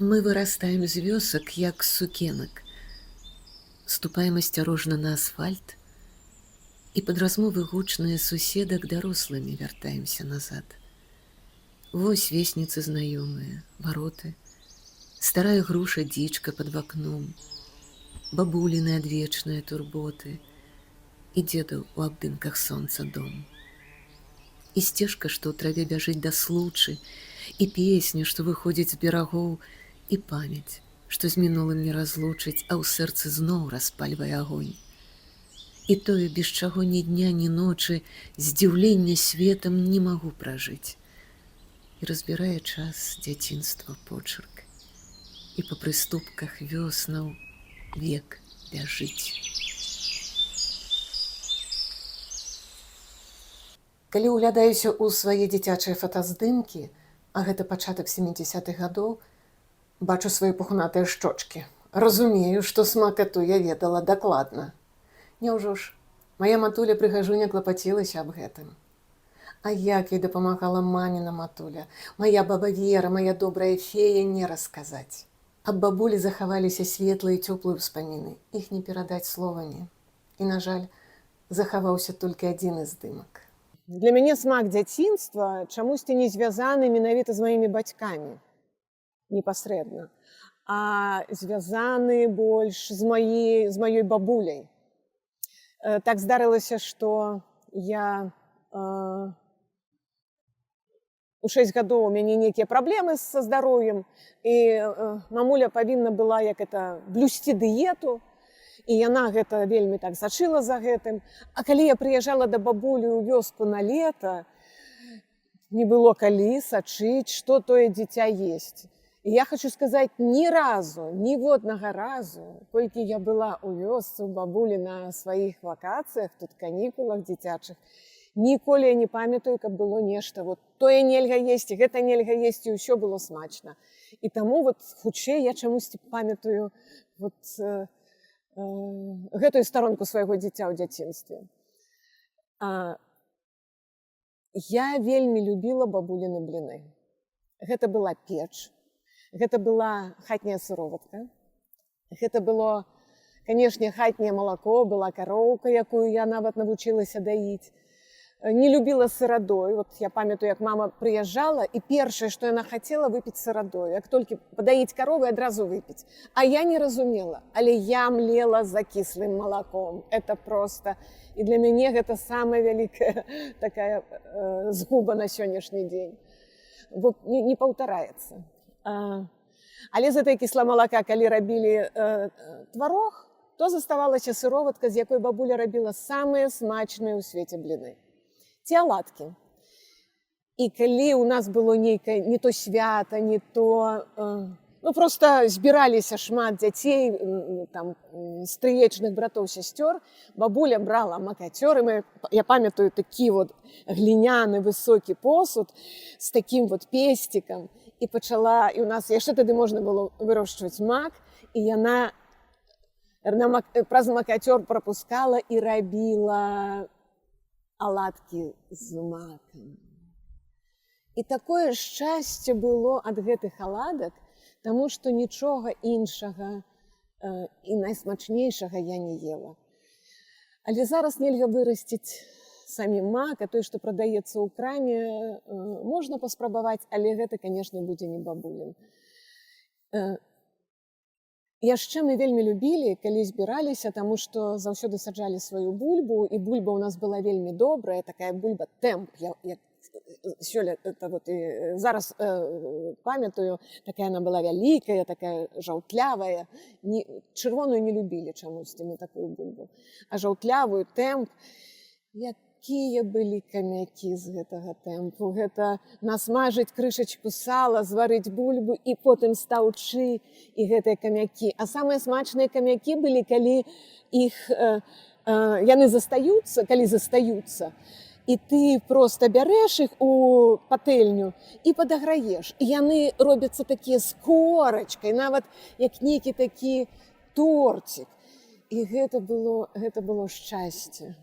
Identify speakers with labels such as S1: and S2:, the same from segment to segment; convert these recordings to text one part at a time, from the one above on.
S1: Мы вырастаем з вёсак, як з сукенак. Ступаем асцярожна на асфальт і пад размовы гучныя суседак дарослымі вяртаемся назад. Вось весніцы знаёмыя, вароты, старая груша дзічка пад вакном, бабуліны адвечныя турботы і дзедаў у абдымках сонца дом. І сцежка, што ў траве бяжыць да Случы, і песня, што выходзіць з берагоў, і памяць, што з мінулым не разлучыць, а ў сэрцы зноў распальвае агонь. І тое, без чаго ні дня, ні ночы, здзіўлення светам не магу пражыць. І разбірае час дзяцінства почырк, і па прыступках вёснаў век бяжыць. Калі ўглядаюся ў свае дзіцячыя фотаздымкі, а гэта пачатак 70-х гадоў, бачу свае пухнатыя шчочкі. Разумею, што смакату я ведала дакладна. Няўжо ж моя матуля прыгажуня клапацілася аб гэтым. А як ёй дапамагала маміна матуля, моя баба Вера, моя добрая фея, не расказаць. Аб бабулі захаваліся светлыя і цёплыя ўспаміны, іх не перадаць словамі. І, на жаль, захаваўся толькі адзін здымак.
S2: Для мяне смак дзяцінства чамусьці не звязаны менавіта з маімі бацькамі непасрэдна, а звязаны больш з маёй бабуляй. Так здарылася, што я у 6 гадоў у мяне нейкія праблемы са здароўем, і мамуля павінна была, як это, блюсці дыету, і яна гэта вельмі так сачыла за гэтым. А калі я прыязджала да бабулі ў вёску на лета, не было калі сачыць, што тое дзіця есць. І я хочу сказаць, ні разу, ніводнага разу, колькі я была ў вёсцы у бабулі на сваіх вакацыях, тут канікулах дзіцячых, ніколі я не памятаю, каб было нешта вот тое нельга есці, гэта нельга есці, ўсё было смачна. І таму вот хутчэй я чамусьці памятаю вот гэтую старонку свайго дзіця ў дзяцінстве. Я вельмі любіла бабуліны бліны. Гэта была печ, гэта была хатняя сыроватка, гэта было, канешне, хатняе малако, была кароўка, якую я нават навучылася даіць. Не любіла сырадой. Вот я памятаю, як мама прыязджала, і першае, што яна хацела, выпіць сырадою. Як толькі падаіць каровы, адразу выпіць. А я не разумела, але я млела за кіслым малаком. Это просто. І для мяне гэта самая вялікая такая згуба на сённяшні дзень. Бо не паўтараецца. Але з этой кісла малака, калі рабілі тварог, то заставалася сыроватка, з якой бабуля рабіла самыя смачныя ў свеце бліны. Ці аладкі. І калі ў нас было нейкае не то свята, не то ну, просто збіраліся шмат дзяцей, там стрыечных братоў, сясцёр, бабуля брала макацёр, і мы, я памятаю такі вот гліняны высокі посуд з такім вот песцікам, і пачала, і у нас яшчэ тады можна было вырошчваць мак, і яна праз макацёр прапускала і рабіла аладкі з макам. І такое шчасце было ад гэтых аладак, таму што нічога іншага і найсмачнейшага я не ела. Але зараз нельга вырасціць самі мак, а той, што прадаецца ў краме, можна паспрабаваць, але гэта, канешне, будзе не бабулін. Яшчэ мы вельмі любілі, калі збіраліся, таму што заўсёды саджалі сваю бульбу, і бульба ў нас была вельмі добрая, такая бульба «Тэмп». Я сёлета это вот і зараз памятаю, такая она была вялікая, такая жаўтлявая. Не, чырвоную не любілі чамусьці мы такую бульбу, а жаўтлявую «Тэмп». Якія былі камякі з гэтага «Тэмпу»! Гэта насмажыць крышачку сала, зварыць бульбу і потым стаўчы і гэтыя камякі. А самыя смачныя камякі былі, калі іх яны застаюцца, калі застаюцца, і ты просто бярэш іх у патэльню і падаграеш. І яны робяцца такія з корачкай, нават як нейкі такі тортик. І гэта было шчасце.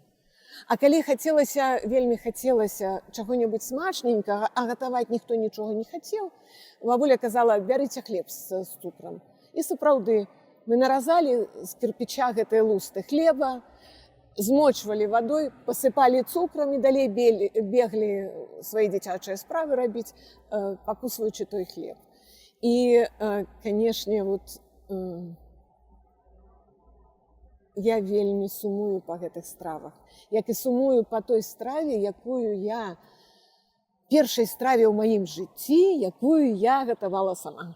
S2: А калі хацелася, вельмі хацелася чаго-небудзь смачненькага, а гатаваць ніхто нічога не хацеў, бабуля казала: «Бярыце хлеб з цукрам». І сапраўды, мы наразалі з кірпіча гэтыя лусты хлеба, змочвалі вадой, пасыпалі цукрам і далей беглі свае дзіцячыя справы рабіць, пакусваючы той хлеб. І, канешне, вот, я вельмі сумую па гэтых стравах. Як і сумую па той страве, якую я першай страве ў маім жыцці, якую я гатавала сама.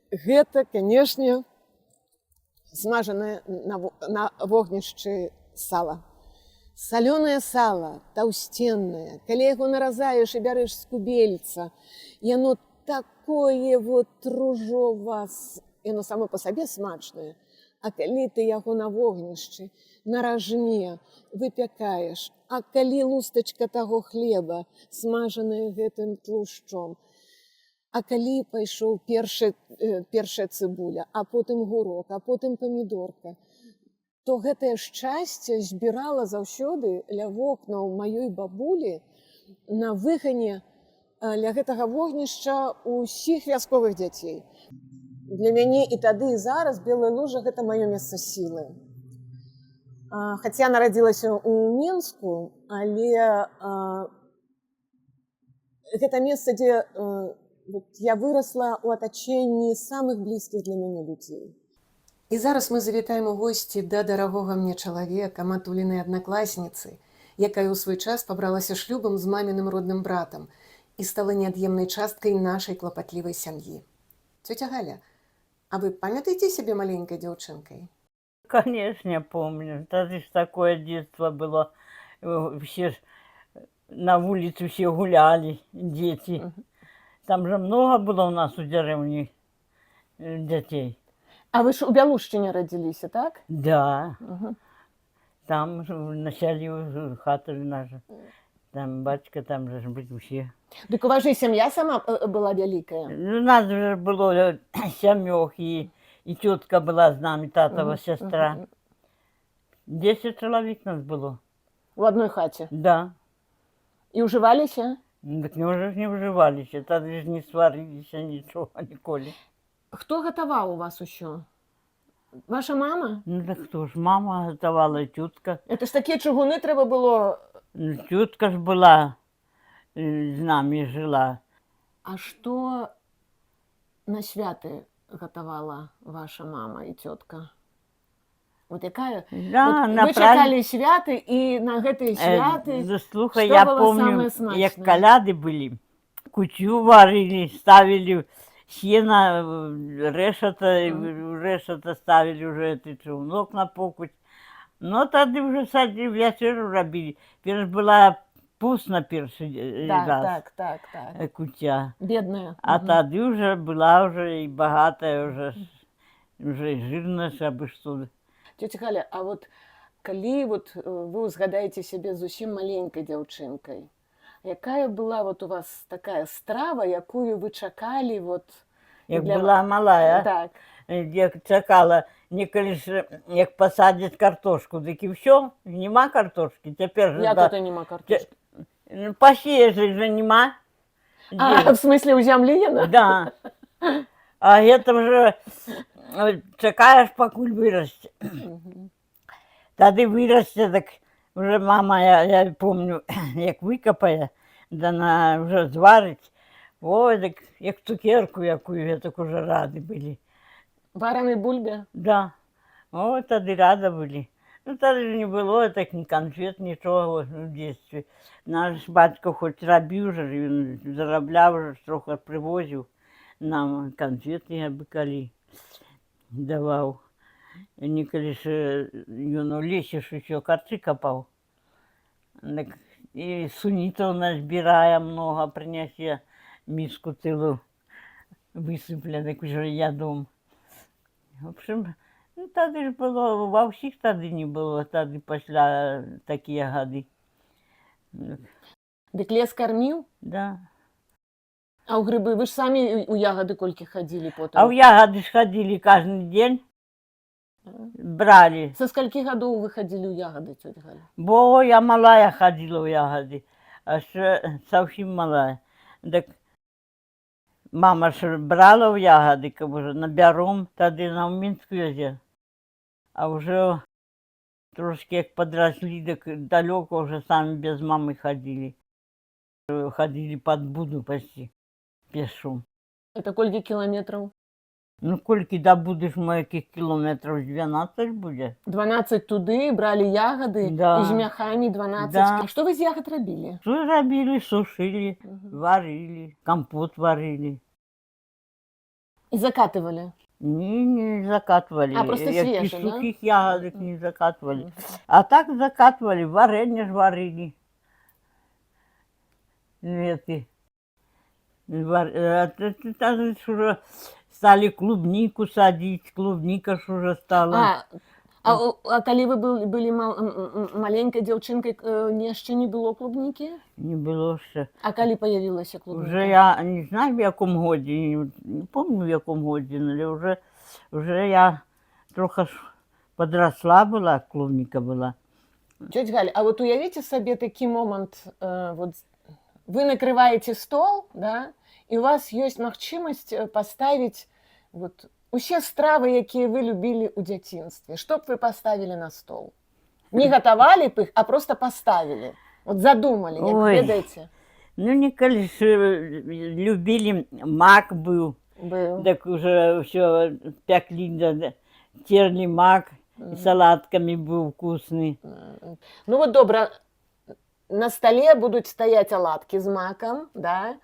S2: Гэта, канешне, смажанае на вогнішчы сала. Салёнае сала, таўсценнае, калі яго наразаеш і бярэш з кубельца, яно такое вот ружова, яно само па сабе смачнае. А калі ты яго на вогнішчы, на ражне выпякаеш, а калі лустачка таго хлеба, смажаная гэтым тлушчом, а калі пайшоў першая цыбуля, а потым гурок, а потым памідорка, то гэтае шчасце збірала заўсёды ля вокнаў маёй бабулі на выгане, ля гэтага вогнішча усіх вясковых дзяцей. Для мяне і тады, і зараз Белая Лужа — гэта маё месца сілы. Хаця нарадзілася ў Менску, але гэта месца, дзе вот, я вырасла ў атачэнні самых блізкіх для мяне людзей.
S1: І зараз мы завітаем у госці да дарагога мне чалавека, матулінай аднакласніцы, якая ў свой час пабралася шлюбам з маміным родным братам і стала неад'емнай часткай нашай клапатлівай сям'і. Цёця Галя, а вы памятаеце сябе маленькай дзяўчынкай?
S3: Конечно, помню. Тогда ж такое детство было. Все ж на улице все гуляли, дети. Там же много было у нас у деревне детей.
S2: А вы ж у Бялушчыне радзіліся, так?
S3: Да, там же на селе уже хата же наша. Там батька, там же ж были все.
S2: Дык у вас же і сям'я сама была вялікая.
S3: Ну, нас же было семёх, и тетка была с нами, татова сестра. 10 человек нас было.
S2: У адной хаце.
S3: Да.
S2: І ўжываліся?
S3: Ну, так не уже ж не уживались, тогда ж не сварились ничего ніколи.
S2: Хто гатаваў у вас усё? Ваша мама?
S3: Ну так кто ж, мама готовала, тетка.
S2: Это ж такія чыгуны трэба было.
S3: Ну, тетка ж была, с нами жила.
S2: А што на святы гатавала ваша мама і цётка? Вот якая?
S3: Да,
S2: Вот
S3: на
S2: вы чакалі святы, і на гэтыя святы
S3: Ну, слухай,
S2: што
S3: я
S2: было
S3: помню,
S2: самае
S3: як
S2: смачнае?
S3: Коляды были, кутью варили, ставили сено, решето, решето ставили уже этот чугунок на покуть. Но тогда уже садили, вечеру робили. Перш была пусна перший раз, кутя.
S2: Бедная.
S3: А
S2: Мгм.
S3: Тады уже была уже и богатая уже, уже и жирная, абы что.
S2: Тетя Галя, а вот калі вот вы узгадаеце сябе зусім маленькай дзяўчынкай, якая была вот у вас такая страва, якую вы чакалі вот
S3: Як
S2: для
S3: была малая,
S2: Так.
S3: як чакала, некалі ж, як пасадзяць картошку, дык і ўсё, нема картошки. Цяпер же,
S2: Як
S3: да,
S2: это нема картошки?
S3: Ну, пасееш же нема.
S2: А,
S3: Дзе?
S2: в смысле, у зямлі яна?
S3: Да. А это уже чакаеш, пакуль вырасце. Тады вырасце, так уже мама, я помню, як выкапае, да на уже зварыць. Ой, так як цукерку якую, я так уже рады былі.
S2: Варанай бульбе?
S3: Да. О, тады рада былі. Ну, тады ж не было так ні конфет, нічого в детстве. Наш батько хоч рабіў же, він зарабляў же, трохи привозив нам конфеты, аби калі даваў. Некалі ж ён у лесе ж усё карчы капаў. Так, і сунітаў назбірае много, прынясе миску цілу, высыпле, так уже ядом. В общем, ну, тады ж было, ва ўсіх тады не было, тады пасля такія гады. Ну,
S2: Дык лес карміў?
S3: Да.
S2: А ў грыбы вы ж самі у ягады колькі хадзілі потым?
S3: А ў ягады ж хадзілі кожны дзень. Бралі.
S2: Са скалькі гадоў вы хадзілі ў ягады, цёця Галя?
S3: Бо я малая хадзіла ў ягады, а яшчэ зусім малая. Так мама ж брала ў ягады, каб уже набяром, тады на Мінску вязе. А ўжо трошкі як падраслі, так далёка ўжо самі без мамы хадзілі. Хадзілі пад Буду почти пешом.
S2: Это колькі кіламетраў?
S3: Ну, колькі да Буды ж, мо, якіх кіламетраў 12 будзе.
S2: 12 туды, бралі ягады
S3: Да.
S2: і з мяхамі 12.
S3: Да.
S2: А што вы з ягад рабілі?
S3: Што рабілі? Сушылі, варылі, кампот варылі.
S2: І закатывалі?
S3: Не, не закатывали.
S2: А, просто
S3: Як
S2: свежие,
S3: из
S2: да?
S3: сухих ягодок не закатывали. А так закатывали, варенье ж варили. Эти, там ж уже стали клубнику садить, клубника ж уже стала.
S2: А калі вы былі маленькай дзяўчынкай, яшчэ не было клубнікі?
S3: Не было ще.
S2: А калі паявілася клубніка?
S3: Уже я не знаю, в якому годі, не помню, в якому годі, але вже я трохи ж подросла була, клубника була.
S2: Тётя Галя, а вот уявіце сабе такі момант, вот вы накрываеце стол, да, і у вас ёсць магчымасць паставіць вот усе стравы, якія вы любілі ў дзяцінстве. Што б вы паставілі на стол? Не гатавалі б іх, а просто паставілі. Вот задумалі, як
S3: Ой.
S2: ведаеце.
S3: Ну, ніколі ж любили, мак был,
S2: Быў.
S3: так уже все пекли, да, терли мак, и салатками был вкусный.
S2: Ну вот добра, на стале будуць стаяць аладкі з макам, да?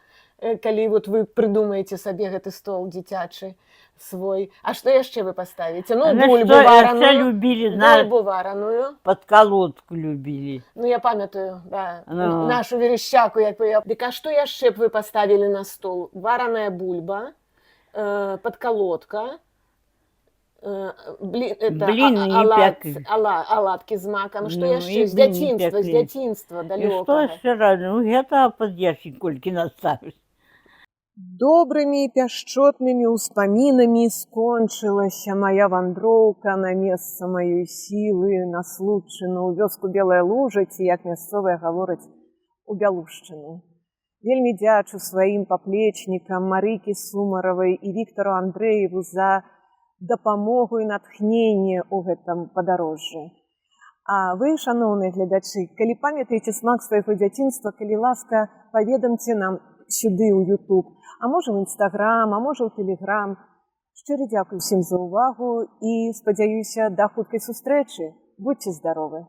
S2: Калі вот вы прыдумаеце сабе гэты стол дзіцячы свой. А што яшчэ вы паставіце? Ну,
S3: Ну,
S2: бульбу
S3: что, еще
S2: вараную.
S3: любили, на,
S2: Бульбу вараную.
S3: подколодку любили.
S2: Ну, я памятаю, да,
S3: Ну.
S2: нашу Верешчаку, як вы. Дык а што яшчэ б вы паставілі на стол? Вараная бульба, подколодка, это,
S3: Блины не пекли.
S2: Аладкі з макам. Што
S3: Ну,
S2: яшчэ
S3: і
S2: з
S3: блины
S2: дзяцінства, з
S3: пекли.
S2: дзяцінства
S3: И что
S2: далёкага?
S3: еще раз? Ну, это под ящик кольки наставишь.
S2: Добрымі і пяшчотнымі ўспамінамі скончылася мая вандроўка на месца маёй сілы, на Случчыну, ў вёску Белая Лужа, ці, як мясцовыя гавораць, у Бялушчыну. Вельмі дзячу сваім паплечнікам Марыкі Сумаравай і Віктару Андрэеву за дапамогу і натхненне ў гэтым падарожжы. А вы, шаноўныя гледачы, калі памятаеце смак свайго дзяцінства, калі ласка, паведамце нам сюды ў YouTube, а можа, ў Інстаграм, а можа, ў Тэлеграм. Шчыра дзякую усім за ўвагу і спадзяюся, да хуткай сустрэчы. Будьце здаровы!